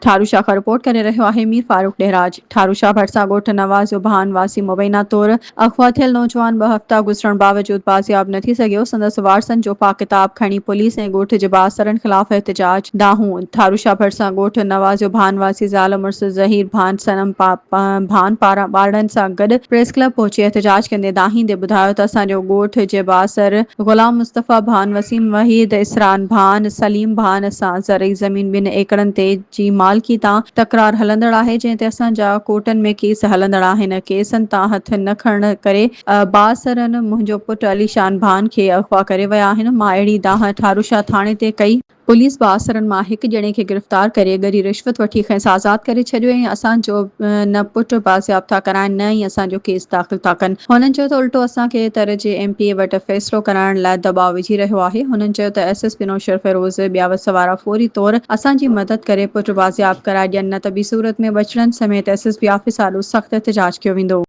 ٺاروشاه کان رپورٽ ڪري رهيو آهي مير فاروق ڏهراج ٺاروشاه ڀرسان ڳوٺ نواز جو ڀان واسي مبينا طور اغوا ٿيل نوجوان ٻه هفتا گذرڻ باوجود بازياب نه ٿي سگهيو سندس وارثن جو پاڪ ڪتاب کڻي پوليس ۽ ڳوٺ جي بااثرن خلاف احتجاج دانهون ٺاروشاه ڀرسان ڳوٺ نواز جو ڀان واسي زال مڙس ظهير ڀان صنم ڀان پاران ٻارڙن سان گڏ پريس ڪلب پهچي احتجاج ڪندي دانهيندي ٻڌايو ته اسان جو ڳوٺ جي بااثر غلام مصطفيٰ ڀان، وسيم وحيد، اسران ڀان، سليم ڀان سان زرعي زمين ٻن ايڪڙن تي جي مالڪي تان تڪرار هلندڙ آهي جنهن تي اسان جا ڪورٽن ۾ ڪيس هلندڙ آهن ڪيسن تان هٿ نه کڻڻ ڪري بااثرن منهنجو پٽ علي شان ڀان کي اغوا ڪري ويا آهن مان اهڙي دانهن ٺاروشاه ٿاڻي تي ڪئي. پوليس بااثرن مان هڪ ڄڻي کي گرفتار ڪري ڳري رشوت وٺي کيس آزاد ڪري ڇڏيو ۽ اسان جو نه پٽ بازياب ٿا ڪرائين نه ئي اسان جو ڪيس داخل ٿا ڪن. هنن چيو ته الٽو اسان کي تر جي ايم پي اي وٽ فيصلو ڪرائڻ لاء دٻاء وجهي رهيو آهي. هنن چيو ته ايس ايس پي نوشهروفيروز ٻيا وس وارا فوري طور اسان جي مدد ڪري پٽ بازياب ڪرائي ڏين نه ته ٻي صورت ۾ ٻچڙن سميت ايس ايس پي آفيس آڏو سخت احتجاج ڪيو ويندو.